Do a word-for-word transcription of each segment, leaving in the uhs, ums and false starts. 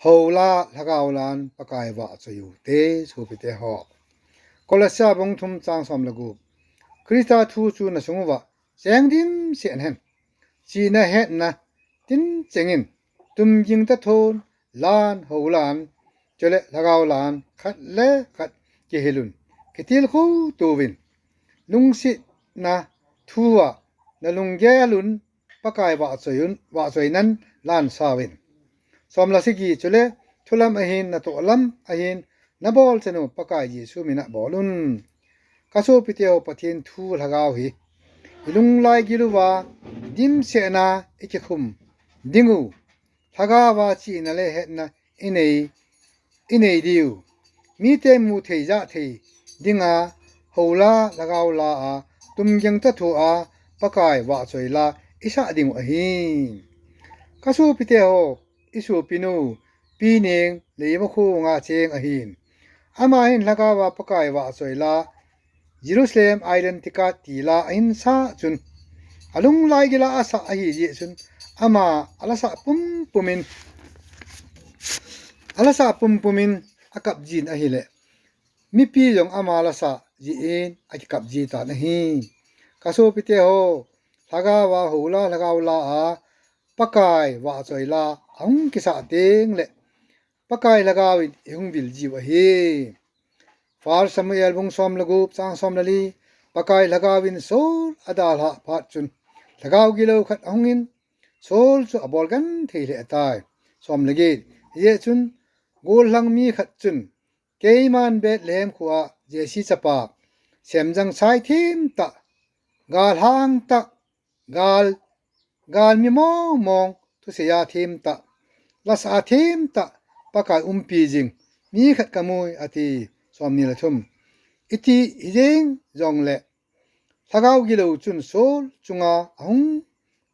Houla Lhagao lan Pakai vahchoi u te, sopite ho. Kolosia bung thum chang som le gup. Christa thu chu nasung uva cheng dimset hen. Chihna hetna tin chengin, tumging ta thon, lan, holan, chule Lhagao lan khat le khat kihilun, kitilkhou touvin. Lungsetna thu a nalunggelun, Pakai vahchoiun, vahchoinan lan sauvin. Som le sagi, chule thulam ahin, natoh lam ahin, nabol chanu Pakai Jesu mina bolun. Kasopite ho, Pathen thu Lhagao hi ilunglai gil uva dimsetna ikikhum dingu, Lhagao a chihna le hetna inei, inei diu, mite muthei jathei dinga, houla Lhagao la a tumging ta thon, Pakai vahchoi la isah dingu ahi. Kasopite ho, isopinu Pi Neng Leimakhong a cheng ahin. Ama hin Lhagao a Pakai vahchoi la Jerusalem Island Tika ti la ahin sah chun, alunglai gil a asah ahi jeh chun, ama alasah pumpumin, alasah pumpumin akap jin ahile, mipi jong ama lasah jeh in akikap jitan ahi. Kasopite ho, Lhagao a houla Lhagao la a Pakai vahchoi la ahung kisah tengle, Pakai Lhagao in ihung vil jiu ahi. First Samuel bung som le gup chang som le li. Pakai Lhagao in Saul adalhah phat chun, Lhagao gilou khat ahungin, Saul chu abol genthei lheh tai. Som le get. Hijeh chun, gollhang mi khat chun, Keiman Bethlehem khoa Jesse chapa, semjang sai themtah, galhang tah, gal, galmi mong mong, thusei a themtah, lasah a themtah, Pakai umpi jing mi khat kamui, ati. Som ni le thum. Iti hijeng jongle, Lhagao gilou chun Saul chunga ahung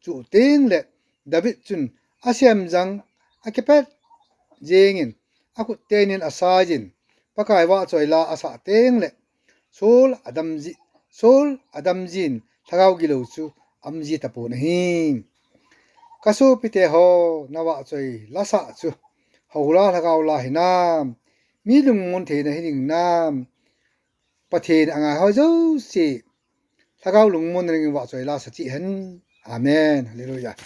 chuh tengle, David chun asemjang akipet jengin, akhut tenin asaijin, Pakai vahchoi la asah tengle, Saul adam ji, Saul adam jin, Lhagao gilou chu aum ji tapon ahi. Kasopite ho, navahchoi lasah chu houla Lhagao la hinam, mi lungmon theina hiding nam, Pathen angai ho jouse Lhagao lungmonna dingin vahchoi la sa cheh hen. Amen. Hallelujah.